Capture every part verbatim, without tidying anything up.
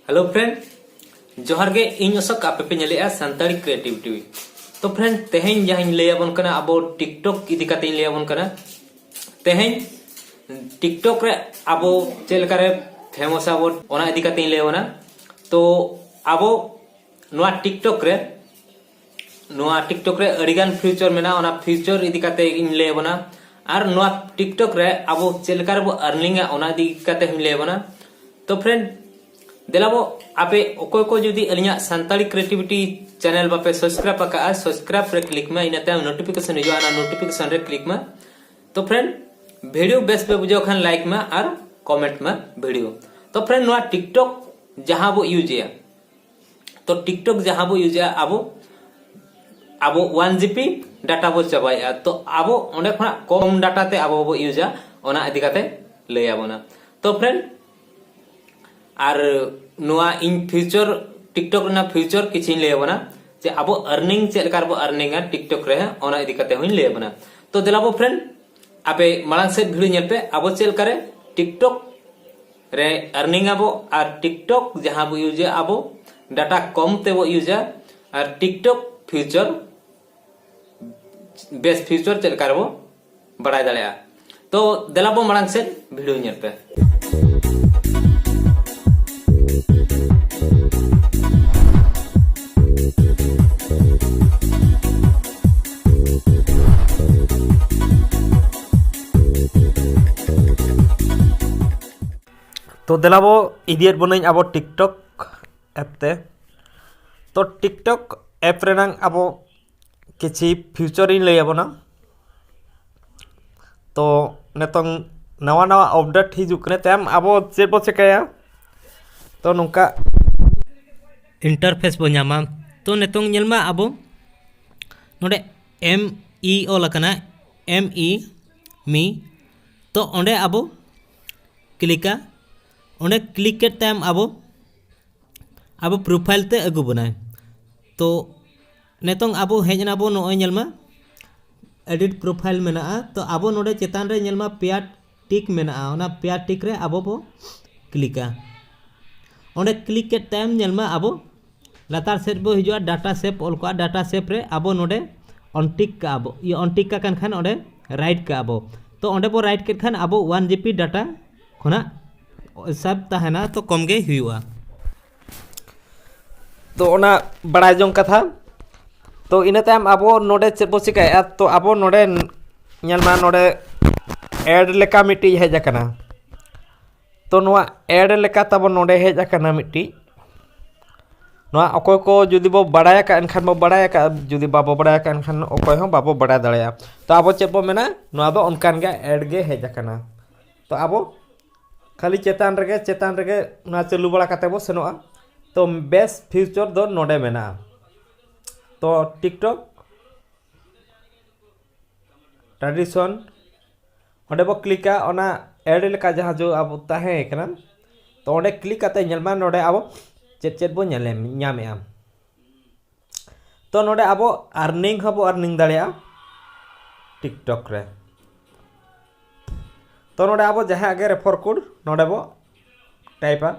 Hello friend, ᱡᱚᱦᱟᱨ ᱜᱮ᱾ ᱤᱧ ᱚᱥᱳᱠ, ᱟᱯᱮ ᱯᱮ ᱧᱮᱞᱮᱜᱼᱟ ᱥᱟᱱᱛᱟᱲᱤ Creative TV᱾ ᱛᱚ friend, ᱛᱮᱦᱮᱧ ᱡᱟᱦᱟᱸᱧ ᱞᱟᱹᱭ ᱟᱵᱚᱱ ᱠᱟᱱᱟ, ᱟᱵᱚ TikTok ᱤᱫᱤ ᱠᱟᱛᱮᱧ ᱞᱟᱹᱭ ᱟᱵᱚᱱ ᱠᱟᱱᱟ᱾ ᱛᱮᱦᱮᱧ TikTok ᱨᱮ ᱟᱵᱚ ᱪᱮᱫ ᱞᱮᱠᱟᱨᱮ famous ᱟᱵᱚᱱ, ᱚᱱᱟ ᱤᱫᱤ ᱠᱟᱛᱮᱧ ᱞᱟᱹᱭ ᱟᱵᱚᱱᱟ᱾ ᱛᱚ ᱟᱵᱚ ᱱᱚᱣᱟ TikTok ᱨᱮ ᱱᱚᱣᱟ TikTok ᱨᱮ ᱟᱹᱰᱤᱜᱟᱱ feature ᱢᱮᱱᱟᱜᱼᱟ, ᱚᱱᱟ feature ᱤᱫᱤ ᱠᱟᱛᱮ ᱤᱧ ᱞᱟᱹᱭ ᱟᱵᱚᱱᱟ᱾ ᱟᱨ ᱱᱚᱣᱟ TikTok ᱨᱮ ᱟᱵᱚ ᱪᱮᱫ ᱞᱮᱠᱟ ᱨᱮᱵᱚ earningᱟ, ᱚᱱᱟ ᱤᱫᱤ ᱠᱟᱛᱮ ᱦᱚᱸᱧ ᱞᱟᱹᱭ ᱟᱵᱚᱱᱟ᱾ ᱛᱚ friend, ᱫᱮᱞᱟᱵᱚ, ᱟᱯᱮ ᱚᱠᱚᱭ ᱠᱚ ᱡᱩᱫᱤ ᱟᱹᱞᱤᱧᱟᱜ ᱥᱟᱱᱛᱟᱲᱤ Creativity channel ᱵᱟᱯᱮ subscribe ᱟᱠᱟᱫᱼᱟ, subscribe ᱨᱮ click ᱢᱮ, ᱤᱱᱟᱹ ᱛᱟᱭᱚᱢ notification ᱦᱤᱡᱩᱜᱼᱟ, ᱚᱱᱟ notification ᱨᱮ click ᱢᱮ᱾ ᱛᱚ friend, video ᱵᱮᱥ ᱯᱮ ᱵᱩᱡᱷᱟᱹᱣ ᱠᱷᱟᱱ like ᱢᱮ ᱟᱨ comment ᱢᱮ video᱾ ᱛᱚ friend, ᱱᱚᱣᱟ TikTok ᱡᱟᱦᱟᱸ ᱵᱚ useᱮᱜᱼᱟ, ᱛᱚ TikTok ᱡᱟᱦᱟᱸ ᱵᱚ useᱮᱜᱼᱟ, ᱟᱵᱚ ᱟᱵᱚ one GB data ᱵᱚ ᱪᱟᱵᱟᱭᱮᱜᱼᱟ᱾ ᱛᱚ ᱟᱵᱚ ᱚᱸᱰᱮ ᱠᱷᱚᱱᱟᱜ ᱠᱚᱢ data ᱛᱮ ᱟᱵᱚ ᱵᱚ useᱟ, ᱚᱱᱟ ᱤᱫᱤ ᱠᱟᱛᱮ ᱞᱟᱹᱭ ᱟᱵᱚᱱᱟ᱾ ᱛᱚ friend, ᱟᱨ ᱱᱚᱣᱟ ᱤᱧ feature, TikTok ᱨᱮᱱᱟᱜ feature ᱠᱤᱪᱷᱤᱧ ᱞᱟᱹᱭ ᱟᱵᱚᱱᱟ, ᱡᱮ ᱟᱵᱚ earning ᱪᱮᱫ ᱞᱮᱠᱟ ᱨᱮᱵᱚ earningᱟ TikTok ᱨᱮ, ᱚᱱᱟ ᱤᱫᱤ ᱠᱟᱛᱮ ᱦᱚᱸᱧ ᱞᱟᱹᱭ ᱟᱵᱚᱱᱟ᱾ ᱛᱚ ᱫᱮᱞᱟ ᱵᱚ friend, ᱟᱯᱮ ᱢᱟᱲᱟᱝ ᱥᱮᱫ video ᱧᱮᱞ ᱯᱮ, ᱟᱵᱚ ᱪᱮᱫ ᱞᱮᱠᱟᱨᱮ TikTok ᱨᱮ earning ᱟᱵᱚ ᱟᱨ TikTok ᱡᱟᱦᱟᱸ ᱵᱚ useᱟ ᱟᱵᱚ, data ᱠᱚᱢ ᱛᱮᱵᱚ useᱟ ᱟᱨ TikTok feature, best feature ᱪᱮᱫ ᱞᱮᱠᱟ ᱨᱮᱵᱚ ᱵᱟᱲᱟᱭ ᱫᱟᱲᱮᱭᱟᱜᱼᱟ᱾ ᱛᱚ ᱫᱮᱞᱟ ᱵᱚ ᱢᱟᱲᱟᱝ ᱥᱮᱫ video ᱧᱮᱞ ᱯᱮ᱾ ᱛᱚ ᱫᱮᱞᱟ ᱵᱚ ᱤᱫᱤᱭᱮᱫ ᱵᱚᱱᱟᱹᱧ ᱟᱵᱚ TikTok app ᱛᱮ᱾ ᱛᱚ TikTok app ᱨᱮᱱᱟᱝ ᱟᱵᱚ ᱠᱤᱪᱷᱤ feature ᱤᱧ ᱞᱟᱹᱭ ᱟᱵᱚᱱᱟ᱾ ᱛᱚ ᱱᱤᱛᱚᱝ ᱱᱟᱣᱟ ᱱᱟᱣᱟ update ᱦᱤᱡᱩᱜ ᱠᱟᱱᱟ, ᱛᱟᱭᱚᱢ ᱟᱵᱚ ᱪᱮᱫ ᱵᱚ ᱪᱮᱠᱟᱭᱟ? ᱛᱚ ᱱᱚᱝᱠᱟ interface ᱵᱚ ᱧᱟᱢᱟ᱾ ᱛᱚ ᱱᱤᱛᱚᱝ ᱧᱮᱞ ᱢᱟ, ᱟᱵᱚ ᱱᱚᱰᱮ M E ᱚᱞ ᱟᱠᱟᱱᱟ, M E, me᱾ ᱛᱚ ᱚᱸᱰᱮ ᱟᱵᱚ clickᱟ᱾ ᱚᱸᱰᱮ click ᱠᱮᱫ ᱛᱟᱭᱚᱢ ᱟᱵᱚ ᱟᱵᱚ profile ᱛᱮ ᱟᱹᱜᱩ ᱵᱚᱱᱟᱭ᱾ ᱛᱚ ᱱᱤᱛᱚᱝ ᱟᱵᱚ ᱦᱮᱡ ᱮᱱᱟ ᱵᱚ, ᱱᱚᱜᱼᱚᱭ ᱧᱮᱞ ᱢᱟ, edit profile ᱢᱮᱱᱟᱜᱼᱟ᱾ ᱛᱚ ᱟᱵᱚ ᱱᱚᱰᱮ ᱪᱮᱛᱟᱱ ᱨᱮ ᱧᱮᱞ ᱢᱟ, ᱯᱮᱭᱟ tick ᱢᱮᱱᱟᱜᱼᱟ, ᱚᱱᱟ ᱯᱮᱭᱟ tick ᱨᱮ ᱟᱵᱚ ᱵᱚ clickᱟ᱾ ᱚᱸᱰᱮ ᱠᱞᱤᱠ ᱠᱮᱫ ᱛᱟᱭᱚᱢ ᱧᱮᱞ ᱢᱮ ᱟᱵᱚ ᱞᱟᱛᱟᱨ ᱥᱮᱫ ᱵᱚ ᱦᱤᱡᱩᱜᱼᱟ, ᱰᱟᱴᱟ ᱥᱮᱵᱷ ᱚᱞ ᱠᱚᱜᱼᱟ, ᱰᱟᱴᱟ ᱥᱮᱵᱷ ᱨᱮ ᱟᱵᱚ ᱱᱚᱰᱮ ᱚᱱᱴᱤᱠ ᱠᱟᱜᱼᱟ ᱵᱚ, ᱤᱭᱟᱹ ᱚᱱᱴᱤᱠ ᱠᱟᱜ ᱠᱟᱱ ᱠᱷᱟᱱ ᱚᱸᱰᱮ ᱨᱟᱭᱤᱴ ᱠᱟᱜᱼᱟ ᱵᱚ᱾ ᱛᱚ ᱚᱸᱰᱮ ᱵᱚ ᱨᱟᱭᱤᱴ ᱠᱮᱫ ᱠᱷᱟᱱ ᱟᱵᱚ ᱚᱣᱟᱱ ᱡᱤ ᱵᱤ ᱰᱟᱴᱟ ᱠᱷᱚᱱᱟᱜ ᱥᱮᱵᱷ ᱛᱟᱦᱮᱱᱟ, ᱛᱚ ᱠᱚᱢ ᱜᱮ ᱦᱩᱭᱩᱜᱼᱟ᱾ ᱛᱚ ᱚᱱᱟ ᱵᱟᱲᱟᱭ ᱡᱚᱝ ᱠᱟᱛᱷᱟ᱾ ᱛᱚ ᱤᱱᱟᱹ ᱛᱟᱭᱚᱢ ᱟᱵᱚ ᱱᱚᱰᱮ ᱪᱮᱫ ᱵᱚ ᱪᱤᱠᱟᱹᱭᱮᱫᱼᱟ? ᱛᱚ ᱟᱵᱚ ᱱᱚᱰᱮ ᱧᱮᱞ ᱢᱟ, ᱱᱚᱰᱮ ᱮᱰ ᱞᱮᱠᱟ ᱢᱤᱫᱴᱤᱡ ᱦᱮᱡ ᱟᱠᱟᱱᱟ᱾ ᱛᱚ ᱱᱚᱣᱟ ᱮᱰ ᱞᱮᱠᱟ ᱛᱟᱵᱚ ᱱᱚᱰᱮ ᱦᱮᱡ ᱟᱠᱟᱱᱟ ᱢᱤᱫᱴᱤᱡ᱾ ᱱᱚᱣᱟ ᱚᱠᱚᱭ ᱠᱚ ᱡᱩᱫᱤ ᱵᱚ ᱵᱟᱲᱟᱭ ᱟᱠᱟᱫ ᱮᱱᱠᱷᱟᱱ ᱵᱚ ᱵᱟᱲᱟᱭ ᱟᱠᱟᱫ, ᱡᱩᱫᱤ ᱵᱟᱵᱚ ᱵᱟᱲᱟᱭ ᱟᱠᱟᱫ ᱮᱱᱠᱷᱟᱱ ᱚᱠᱚᱭ ᱦᱚᱸ ᱵᱟᱵᱚ ᱵᱟᱲᱟᱭ ᱫᱟᱲᱮᱭᱟᱜᱼᱟ᱾ ᱛᱚ ᱟᱵᱚ ᱪᱮᱫ ᱵᱚ ᱢᱮᱱᱟ? ᱱᱚᱣᱟ ᱫᱚ ᱚᱱᱠᱟᱱ ᱜᱮ ᱮᱰ ᱜᱮ ᱦᱮᱡ ᱟᱠᱟᱱᱟ᱾ ᱛᱚ ᱟᱵᱚ ᱠᱷᱟᱹᱞᱤ ᱪᱮᱛᱟᱱ ᱨᱮᱜᱮ, ᱪᱮᱛᱟᱱ ᱨᱮᱜᱮ ᱱᱚᱣᱟ ᱪᱟᱹᱞᱩ ᱵᱟᱲᱟ ᱠᱟᱛᱮ ᱵᱚ ᱥᱮᱱᱚᱜᱼᱟ᱾ ᱛᱚ ᱵᱮᱥ ᱯᱷᱤᱪᱟᱨ ᱫᱚ ᱱᱚᱰᱮ ᱢᱮᱱᱟᱜᱼᱟ᱾ ᱛᱚ ᱴᱤᱠᱴᱚᱠ ᱴᱨᱟᱰᱤᱥᱚᱱ, ᱚᱸᱰᱮ ᱵᱚ ᱠᱞᱤᱠᱟ, ᱚᱱᱟ ᱮᱰ ᱞᱮᱠᱟ ᱡᱟᱦᱟᱸ ᱡᱚ ᱟᱵᱚ ᱛᱟᱦᱮᱸ ᱠᱟᱱᱟ, ᱛᱚ ᱚᱸᱰᱮ ᱠᱞᱤᱠ ᱠᱟᱛᱮ ᱧᱮᱞ ᱢᱟ, ᱱᱚᱰᱮ ᱟᱵᱚ ᱪᱮᱫ ᱪᱮᱫ ᱵᱚ ᱧᱮᱞ ᱧᱟᱢᱮᱜᱼᱟ᱾ ᱛᱚ ᱱᱚᱰᱮ ᱟᱵᱚ ᱟᱨᱱᱤᱝ ᱦᱚᱸᱵᱚ ᱟᱨᱱᱤᱝ ᱫᱟᱲᱮᱭᱟᱜᱼᱟ ᱴᱤᱠᱴᱚᱠ ᱨᱮ᱾ ᱛᱚ ᱱᱚᱰᱮ ᱟᱵᱚ ᱡᱟᱦᱟᱸᱭᱟᱜ ᱜᱮ ᱨᱮᱯᱷᱟᱨ ᱠᱳᱰ ᱱᱚᱰᱮ ᱵᱚ ᱴᱟᱭᱤᱯᱟ᱾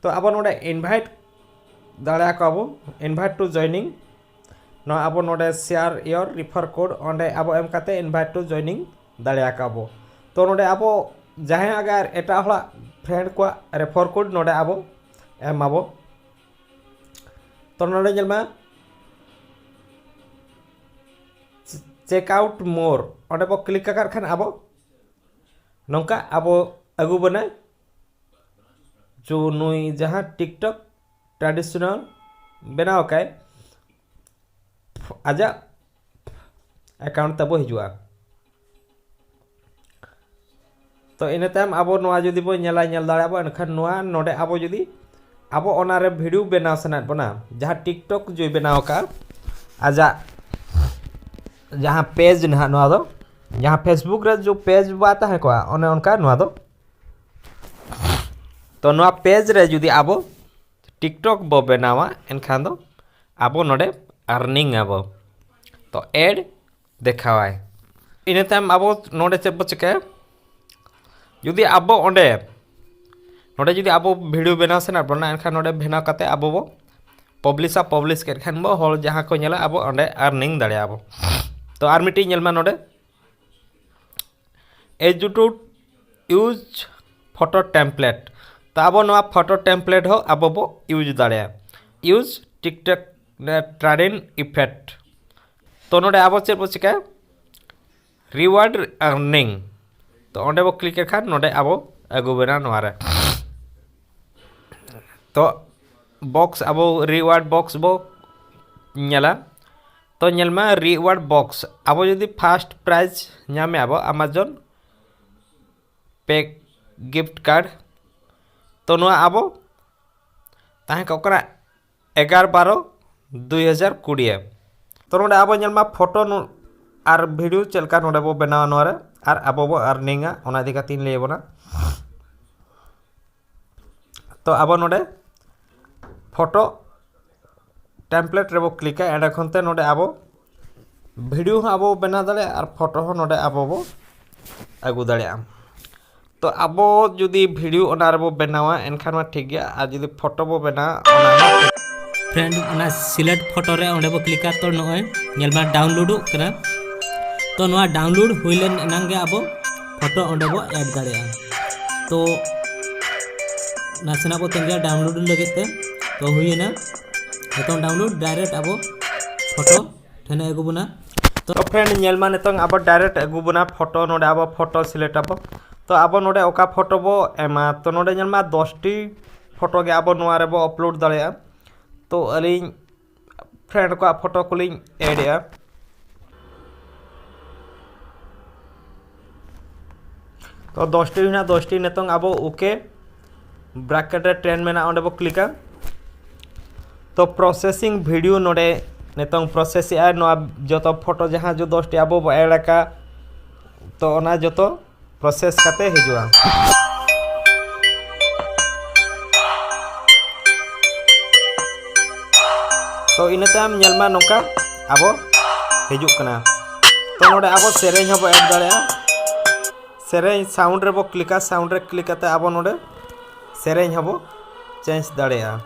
ᱛᱚ ᱟᱵᱚ ᱱᱚᱰᱮ ᱤᱱᱵᱷᱟᱭᱤᱴ ᱫᱟᱲᱮᱭᱟᱠᱚᱣᱟ ᱵᱚ, invite to joining᱾ ᱱᱚᱣᱟ ᱟᱵᱚ ᱱᱚᱰᱮ share your refer code, ᱚᱸᱰᱮ ᱟᱵᱚ ᱮᱢ ᱠᱟᱛᱮ invite to joining ᱫᱟᱲᱮᱭᱟᱠᱚᱣᱟ ᱵᱚ᱾ ᱛᱚ ᱱᱚᱰᱮ ᱟᱵᱚ ᱡᱟᱦᱟᱸᱭᱟᱜ ᱜᱮ ᱟᱨ ᱮᱴᱟᱜ ᱦᱚᱲᱟᱜ ᱯᱷᱨᱮᱱᱰ ᱠᱚᱣᱟᱜ ᱨᱮᱯᱷᱟᱨ ᱠᱳᱰ ᱱᱚᱰᱮ ᱟᱵᱚ ᱮᱢ ᱟᱵᱚ᱾ ᱛᱚ ᱱᱚᱰᱮ ᱧᱮᱞ ᱢᱮ, check out more, ᱚᱸᱰᱮ ᱵᱚ ᱠᱞᱤᱠ ᱟᱠᱟᱫ ᱠᱷᱟᱱ ᱟᱵᱚ ᱱᱚᱝᱠᱟ ᱟᱵᱚ ᱟᱹᱜᱩ ᱵᱚᱱᱟᱭ᱾ ᱡᱚ ᱱᱩᱭ ᱡᱟᱦᱟᱸ ᱴᱤᱠᱴᱚᱠ ᱴᱨᱟᱰᱤᱥᱚᱱᱟᱞ ᱵᱮᱱᱟᱣ ᱟᱠᱟᱭ, ᱟᱡᱟᱜ ᱮᱠᱟᱣᱩᱱᱴ ᱛᱟᱵᱚ ᱦᱤᱡᱩᱜᱼᱟ᱾ ᱛᱚ ᱤᱱᱟᱹ ᱛᱟᱭᱚᱢ ᱟᱵᱚ ᱱᱚᱣᱟ ᱡᱩᱫᱤ ᱵᱚ ᱧᱮᱞᱟ, ᱧᱮᱞ ᱫᱟᱲᱮᱭᱟᱜᱼᱟ ᱵᱚ, ᱮᱱᱠᱷᱟᱱ ᱱᱚᱣᱟ ᱱᱚᱰᱮ ᱟᱵᱚ ᱡᱩᱫᱤ ᱟᱵᱚ ᱚᱱᱟᱨᱮ ᱵᱷᱤᱰᱤᱭᱳ ᱵᱮᱱᱟᱣ ᱥᱟᱱᱟᱭᱮᱫ ᱵᱚᱱᱟ, ᱡᱟᱦᱟᱸ ᱴᱤᱠᱴᱚᱠ ᱡᱩᱭ ᱵᱮᱱᱟᱣ ᱟᱠᱟᱫᱼᱟ, ᱟᱡᱟᱜ ᱡᱟᱦᱟᱸ ᱯᱮᱡᱽ ᱱᱟᱦᱟᱜ ᱱᱚᱣᱟ ᱫᱚ, ᱡᱟᱦᱟᱸ ᱯᱷᱮᱥᱵᱩᱠ ᱨᱮ ᱡᱚ ᱯᱮᱡᱽ ᱵᱟ ᱛᱟᱦᱮᱸ ᱠᱚᱜᱼᱟ, ᱚᱱᱮ ᱚᱱᱠᱟ ᱱᱚᱣᱟ ᱫᱚ᱾ ᱛᱚ ᱱᱚᱣᱟ ᱯᱮᱡᱽ ᱨᱮ ᱡᱩᱫᱤ ᱟᱵᱚ ᱴᱤᱠᱴᱚᱠ ᱵᱚ ᱵᱮᱱᱟᱣᱟ, ᱮᱱᱠᱷᱟᱱ ᱫᱚ ᱟᱵᱚ ᱱᱚᱰᱮ ᱟᱨᱱᱤᱝ ᱟᱵᱚ᱾ ᱛᱚ ᱮᱰ ᱫᱮᱠᱷᱟᱣᱟᱭ᱾ ᱤᱱᱟᱹ ᱛᱟᱭᱚᱢ ᱟᱵᱚ ᱱᱚᱰᱮ ᱪᱮᱫ ᱵᱚ ᱪᱤᱠᱟᱹᱭᱟ? ᱡᱩᱫᱤ ᱟᱵᱚ ᱚᱸᱰᱮ ᱱᱚᱰᱮ ᱡᱩᱫᱤ ᱟᱵᱚ ᱵᱷᱤᱰᱤᱭᱳ ᱵᱮᱱᱟᱣ ᱥᱟᱱᱟᱭᱮᱫ ᱵᱚᱱᱟ, ᱮᱱᱠᱷᱟᱱ ᱱᱚᱰᱮ ᱵᱮᱱᱟᱣ ᱠᱟᱛᱮ ᱟᱵᱚ ᱵᱚ ᱯᱟᱵᱽᱞᱤᱥᱟ᱾ ᱯᱟᱵᱽᱞᱤᱥ ᱠᱮᱫ ᱠᱷᱟᱱ ᱵᱚ ᱦᱚᱲ ᱡᱟᱦᱟᱸ ᱠᱚ ᱧᱮᱞᱟ, ᱟᱵᱚ ᱚᱸᱰᱮ ᱟᱨᱱᱤᱝ ᱫᱟᱲᱮᱭᱟᱜᱼᱟ ᱵᱚ᱾ ᱛᱚ ᱟᱨ ᱢᱤᱫᱴᱤᱡ ᱧᱮᱞ ᱢᱟ ᱱᱚᱰᱮ, YouTube use photo template᱾ ᱛᱚ ᱟᱵᱚ ᱱᱚᱣᱟ ᱯᱷᱳᱴᱳ ᱴᱮᱢᱯᱞᱮᱴ ᱦᱚᱸ ᱟᱵᱚ ᱵᱚ ᱤᱭᱩᱡᱽ ᱫᱟᱲᱮᱭᱟᱜᱼᱟ, use TikTok trending effect᱾ ᱛᱚ ᱱᱚᱰᱮ ᱟᱵᱚ ᱪᱮᱫ ᱵᱚ ᱪᱤᱠᱟᱹᱭᱟ, ᱨᱤᱣᱟᱨᱰ ᱟᱨᱱᱤᱝ᱾ ᱛᱚ ᱚᱸᱰᱮ ᱵᱚ ᱠᱞᱤᱠ ᱞᱮᱠᱷᱟᱱ ᱱᱚᱰᱮ ᱟᱵᱚ ᱟᱹᱜᱩ ᱵᱮᱱᱟ ᱱᱚᱣᱟ ᱨᱮ᱾ ᱛᱚ ᱵᱚᱠᱥ, ᱟᱵᱚ ᱨᱤᱣᱟᱨᱰ ᱵᱚᱠᱥ ᱵᱚ ᱧᱮᱞᱟ᱾ ᱛᱚ ᱧᱮᱞ ᱢᱟ ᱨᱤᱣᱟᱨᱰ ᱵᱚᱠᱥ, ᱟᱵᱚ ᱡᱩᱫᱤ ᱯᱷᱟᱥᱴ ᱯᱨᱟᱭᱤᱡᱽ ᱧᱟᱢᱮᱫᱼᱟ ᱵᱚ ᱟᱢᱟᱡᱚᱱ ᱯᱮ ᱜᱤᱯᱷᱴ ᱠᱟᱨᱰ᱾ ᱛᱚ ᱱᱚᱣᱟ ᱟᱵᱚ ᱛᱟᱦᱮᱸ ᱠᱚᱜ ᱠᱟᱱᱟ ᱮᱜᱟᱨᱚ ᱵᱟᱨᱚ ᱫᱩᱭ ᱦᱟᱡᱟᱨ ᱠᱩᱲᱤ᱾ ᱛᱚ ᱱᱚᱰᱮ ᱟᱵᱚ ᱧᱮᱞ ᱢᱟ ᱯᱷᱳᱴᱳ ᱱᱚ-, ᱟᱨ ᱵᱷᱤᱰᱤᱭᱳ ᱪᱮᱫ ᱞᱮᱠᱟ ᱱᱚᱰᱮ ᱵᱚ ᱵᱮᱱᱟᱣᱟ ᱱᱚᱣᱟ ᱨᱮ, ᱟᱨ ᱟᱵᱚ ᱵᱚ ᱟᱨᱱᱤᱝᱟ, ᱚᱱᱟ ᱤᱫᱤ ᱠᱟᱛᱮ ᱤᱧ ᱞᱟᱹᱭ ᱟᱵᱚᱱᱟ᱾ ᱛᱚ ᱟᱵᱚ ᱱᱚᱰᱮ ᱯᱷᱳᱴᱳ ᱴᱮᱢᱯᱞᱮᱴ ᱨᱮᱵᱚ ᱠᱞᱤᱠᱟ᱾ ᱮᱸᱰᱮ ᱠᱷᱚᱱ ᱛᱮ ᱱᱚᱰᱮ ᱟᱵᱚ ᱵᱷᱤᱰᱤᱭᱳ ᱦᱚᱸ ᱟᱵᱚ ᱵᱮᱱᱟᱣ ᱫᱟᱲᱮᱭᱟᱜᱼᱟ ᱟᱨ ᱯᱷᱳᱴᱳ ᱦᱚᱸ ᱱᱚᱰᱮ ᱟᱵᱚ ᱵᱚ ᱟᱹᱜᱩ ᱫᱟᱲᱮᱭᱟᱜᱼᱟ᱾ ᱛᱚ ᱟᱵᱚ ᱡᱩᱫᱤ ᱵᱷᱤᱰᱤᱭᱳ ᱚᱱᱟ ᱨᱮᱵᱚ ᱵᱮᱱᱟᱣᱟ, ᱮᱱᱠᱷᱟᱱ ᱢᱟ ᱴᱷᱤᱠ ᱜᱮᱭᱟ, ᱟᱨ ᱡᱩᱫᱤ ᱯᱷᱳᱴᱳ ᱵᱚ ᱵᱮᱱᱟᱣᱟ, ᱚᱱᱟ ᱦᱚᱸ ᱴᱷᱤᱠ᱾ ᱯᱷᱨᱮᱱᱰ, ᱚᱱᱟ ᱥᱤᱞᱮᱠᱴ ᱯᱷᱳᱴᱳ ᱨᱮ ᱚᱸᱰᱮ ᱵᱚ ᱠᱞᱤᱠᱟ᱾ ᱛᱚ ᱱᱚᱜᱼᱚᱭ ᱧᱮᱞ ᱢᱟ ᱰᱟᱣᱩᱱᱞᱳᱰᱚᱜ ᱠᱟᱱᱟ᱾ ᱛᱚ ᱱᱚᱣᱟ ᱰᱟᱣᱩᱱᱞᱳᱰ ᱦᱩᱭ ᱞᱮᱱ ᱮᱱᱟᱝ ᱜᱮ ᱟᱵᱚ ᱯᱷᱳᱴᱳ ᱚᱸᱰᱮ ᱵᱚ ᱮᱰ ᱫᱟᱲᱮᱭᱟᱜᱼᱟ᱾ ᱛᱚ ᱱᱟᱥᱮᱱᱟᱜ ᱵᱚ ᱛᱟᱺᱜᱤᱭᱟ ᱰᱟᱣᱩᱱᱞᱳᱰ ᱞᱟᱹᱜᱤᱫ ᱛᱮ᱾ ᱛᱚ ᱦᱩᱭᱮᱱᱟ, ᱱᱤᱛᱚᱝ ᱰᱟᱣᱩᱱᱞᱳᱰ ᱰᱟᱭᱨᱮᱠᱴ ᱟᱵᱚ ᱯᱷᱳᱴᱳ ᱴᱷᱮᱱᱮ ᱟᱹᱜᱩ ᱵᱚᱱᱟ᱾ ᱛᱚ ᱯᱷᱨᱮᱱᱰ, ᱧᱮᱞ ᱢᱟ ᱱᱤᱛᱚᱝ ᱟᱵᱚ ᱰᱟᱭᱨᱮᱠᱴ ᱟᱹᱜᱩ ᱵᱚᱱᱟ ᱯᱷᱳᱴᱳ, ᱱᱚᱰᱮ ᱟᱵᱚ ᱯᱷᱳᱴᱳ ᱥᱤᱞᱮᱠᱴ ᱟᱵᱚ᱾ ᱛᱚ ᱟᱵᱚ ᱱᱚᱰᱮ ᱚᱠᱟ ᱯᱷᱳᱴᱳ ᱵᱚ ᱮᱢᱟ, ᱛᱚ ᱱᱚᱰᱮ ᱧᱮᱞ ᱢᱟ ᱫᱚᱥᱴᱤ ᱯᱷᱳᱴᱳ ᱜᱮ ᱟᱵᱚ ᱱᱚᱣᱟ ᱨᱮᱵᱚ ᱟᱯᱞᱳᱰ ᱫᱟᱲᱮᱭᱟᱜᱼᱟ᱾ ᱛᱚ ᱟᱹᱞᱤᱧ ᱯᱷᱨᱮᱱᱰ ᱠᱚᱣᱟᱜ ᱯᱷᱳᱴᱳ ᱠᱚᱞᱤᱧ ᱮᱰ ᱮᱜᱼᱟ᱾ ᱛᱚ ᱫᱚᱥᱴᱤ ᱦᱩᱭᱱᱟ, ᱫᱚᱥᱴᱤ ᱱᱤᱛᱚᱝ ᱟᱵᱚ ᱳᱠᱮ ᱵᱨᱮᱠᱮᱴ ᱨᱮ ᱴᱮᱱ ᱢᱮᱱᱟᱜᱼᱟ, ᱚᱸᱰᱮ ᱵᱚ ᱠᱞᱤᱠᱟ᱾ ᱛᱚ ᱯᱨᱚᱥᱮᱥᱤᱝ ᱵᱷᱤᱰᱤᱭᱳ ᱱᱚᱰᱮ ᱱᱤᱛᱚᱝ ᱯᱨᱚᱥᱮᱥ ᱮᱜᱼᱟᱭ᱾ ᱱᱚᱣᱟ ᱡᱚᱛᱚ ᱯᱷᱳᱴᱳ ᱡᱟᱦᱟᱸ ᱡᱚ ᱫᱚᱥᱴᱤ ᱟᱵᱚ ᱵᱚ ᱮᱰ ᱟᱠᱟᱫ, ᱛᱚ ᱚᱱᱟ ᱡᱚᱛᱚ ᱯᱨᱚᱥᱮᱥ ᱠᱟᱛᱮ ᱦᱤᱡᱩᱜᱼᱟ᱾ ᱛᱚ ᱤᱱᱟᱹ ᱛᱟᱭᱚᱢ ᱧᱮᱞ ᱢᱟ ᱱᱚᱝᱠᱟ ᱟᱵᱚ ᱦᱤᱡᱩᱜ ᱠᱟᱱᱟ᱾ ᱛᱚ ᱱᱚᱰᱮ ᱟᱵᱚ ᱥᱮᱨᱮᱧ ᱦᱚᱸᱵᱚ ᱮᱰ ᱫᱟᱲᱮᱭᱟᱜᱼᱟ᱾ ᱥᱮᱨᱮᱧ ᱥᱟᱣᱩᱱᱰ ᱨᱮᱵᱚ ᱠᱞᱤᱠᱟ, ᱥᱟᱣᱩᱱᱰ ᱨᱮ ᱠᱞᱤᱠ ᱠᱟᱛᱮ ᱟᱵᱚ ᱱᱚᱰᱮ ᱥᱮᱨᱮᱧ ᱦᱚᱸᱵᱚ ᱪᱮᱧᱡᱽ ᱫᱟᱲᱮᱭᱟᱜᱼᱟ᱾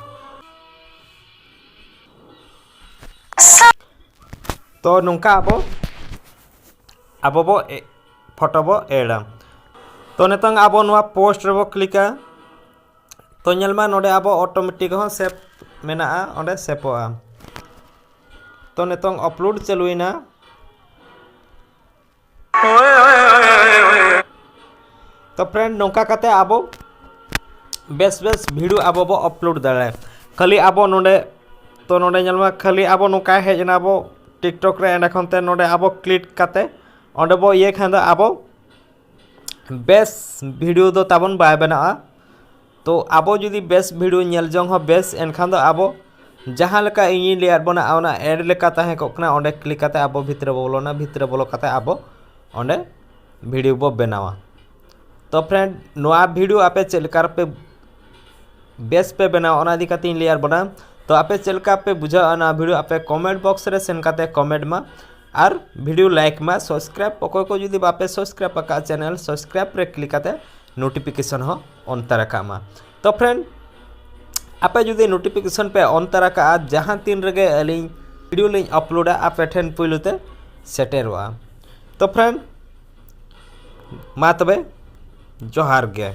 ᱛᱚ ᱱᱚᱝᱠᱟ ᱟᱵᱚ ᱟᱵᱚ ᱵᱚ ᱯᱷᱳᱴᱳ ᱵᱚ ᱮᱰᱟ᱾ ᱛᱚ ᱱᱤᱛᱚᱝ ᱟᱵᱚ ᱱᱚᱣᱟ ᱯᱳᱥᱴ ᱨᱮᱵᱚ ᱠᱞᱤᱠᱟ᱾ ᱛᱚ ᱧᱮᱞ ᱢᱟ, ᱱᱚᱰᱮ ᱟᱵᱚ ᱚᱴᱳᱢᱮᱴᱤᱠ ᱦᱚᱸ ᱥᱮᱵᱷ ᱢᱮᱱᱟᱜᱼᱟ, ᱚᱸᱰᱮ ᱥᱮᱵᱷᱚᱜᱼᱟ᱾ ᱛᱚ ᱱᱤᱛᱚᱝ ᱟᱯᱞᱳᱰ ᱪᱟᱹᱞᱩᱭᱮᱱᱟ᱾ ᱛᱚ ᱯᱷᱨᱮᱱᱰ, ᱱᱚᱝᱠᱟ ᱠᱟᱛᱮ ᱟᱵᱚ ᱵᱮᱥ ᱵᱮᱥ ᱵᱷᱤᱰᱤᱭᱳ ᱟᱵᱚ ᱵᱚ ᱟᱯᱞᱳᱰ ᱫᱟᱲᱮᱭᱟᱜᱼᱟ᱾ ᱠᱷᱟᱹᱞᱤ ᱟᱵᱚ ᱱᱚᱰᱮ, ᱛᱚ ᱱᱚᱰᱮ ᱧᱮᱞ ᱢᱟ, ᱠᱷᱟᱹᱞᱤ ᱟᱵᱚ ᱱᱚᱝᱠᱟ ᱦᱮᱡ ᱮᱱᱟ ᱟᱵᱚ ᱴᱤᱠᱴᱚᱠ ᱨᱮ, ᱮᱸᱰᱮ ᱠᱷᱚᱱ ᱛᱮ ᱱᱚᱰᱮ ᱟᱵᱚ ᱠᱞᱤᱠ ᱠᱟᱛᱮ ᱚᱸᱰᱮ ᱵᱚ ᱤᱭᱟᱹ ᱠᱷᱟᱱ ᱫᱚ ᱟᱵᱚ ᱵᱮᱥ ᱵᱷᱤᱰᱤᱭᱳ ᱫᱚ ᱛᱟᱵᱚᱱ ᱵᱟᱭ ᱵᱮᱱᱟᱜᱼᱟ᱾ ᱛᱚ ᱟᱵᱚ ᱡᱩᱫᱤ ᱵᱮᱥ ᱵᱷᱤᱰᱤᱭᱳ ᱧᱮᱞ ᱡᱚᱝ ᱦᱚᱸ ᱵᱮᱥ, ᱮᱱᱠᱷᱟᱱ ᱫᱚ ᱟᱵᱚ ᱡᱟᱦᱟᱸ ᱞᱮᱠᱟ ᱤᱧᱤᱧ ᱞᱟᱹᱭᱟᱫ ᱵᱚᱱᱟ, ᱚᱱᱟ ᱮᱰ ᱞᱮᱠᱟ ᱛᱟᱦᱮᱸ ᱠᱚᱜ ᱠᱟᱱᱟ, ᱚᱸᱰᱮ ᱠᱞᱤᱠ ᱠᱟᱛᱮ ᱟᱵᱚ ᱵᱷᱤᱛᱨᱤ ᱵᱚ ᱵᱚᱞᱚᱱᱟ, ᱵᱷᱤᱛᱨᱤ ᱵᱚᱞᱚ ᱠᱟᱛᱮ ᱟᱵᱚ ᱚᱸᱰᱮ ᱵᱷᱤᱰᱤᱭᱳ ᱵᱚ ᱵᱮᱱᱟᱣᱟ᱾ ᱛᱚ ᱯᱷᱨᱮᱱᱰ, ᱱᱚᱣᱟ ᱵᱷᱤᱰᱤᱭᱳ ᱟᱯᱮ ᱪᱮᱫ ᱞᱮᱠᱟ ᱨᱮᱯᱮ ᱵᱮᱥ ᱯᱮ ᱵᱮᱱᱟᱣᱟ, ᱚᱱᱟ ᱤᱫᱤ ᱠᱟᱛᱮ ᱤᱧ ᱞᱟᱹᱭᱟᱫ ᱵᱚᱱᱟ᱾ ᱛᱚ ᱟᱯᱮ ᱪᱮᱫ ᱞᱮᱠᱟ ᱯᱮ ᱵᱩᱡᱷᱟᱹᱣᱟ ᱚᱱᱟ ᱵᱷᱤᱰᱤᱭᱳ, ᱟᱯᱮ ᱠᱚᱢᱮᱱᱴ ᱵᱚᱠᱥ ᱨᱮ ᱥᱮᱱ ᱠᱟᱛᱮ ᱠᱚᱢᱮᱱᱴ ᱢᱟ ᱟᱨ ᱵᱷᱤᱰᱤᱭᱳ ᱞᱟᱭᱤᱠ ᱢᱟ, ᱥᱟᱵᱥᱠᱨᱟᱭᱤᱵ ᱚᱠᱚᱭ ᱠᱚ ᱡᱩᱫᱤ ᱵᱟᱯᱮ ᱥᱟᱵᱥᱠᱨᱟᱭᱤᱵ ᱟᱠᱟᱫ ᱪᱮᱱᱮᱞ, ᱥᱟᱵᱥᱠᱨᱟᱭᱤᱵ ᱨᱮ ᱠᱞᱤᱠ ᱠᱟᱛᱮ ᱱᱳᱴᱤᱯᱷᱤᱠᱮᱥᱚᱱ ᱦᱚᱸ ᱚᱱ ᱛᱟᱨᱟ ᱠᱟᱜ ᱢᱟ᱾ ᱛᱚ ᱯᱷᱨᱮᱱᱰ, ᱟᱯᱮ ᱡᱩᱫᱤ ᱱᱳᱴᱤᱯᱷᱤᱠᱮᱥᱚᱱ ᱯᱮ ᱚᱱ ᱛᱟᱨᱟ ᱠᱟᱜᱼᱟ, ᱡᱟᱦᱟᱸ ᱛᱤᱱ ᱨᱮᱜᱮ ᱟᱹᱞᱤᱧ ᱵᱷᱤᱰᱤᱭᱳ ᱞᱤᱧ ᱟᱯᱞᱳᱰᱟ, ᱟᱯᱮ ᱴᱷᱮᱱ ᱯᱩᱭᱞᱩ ᱛᱮ ᱥᱮᱴᱮᱨᱚᱜᱼᱟ᱾ ᱛᱚ ᱯᱷᱨᱮᱱᱰ, ᱢᱟ ᱛᱚᱵᱮ ᱡᱚᱦᱟᱨ ᱜᱮ᱾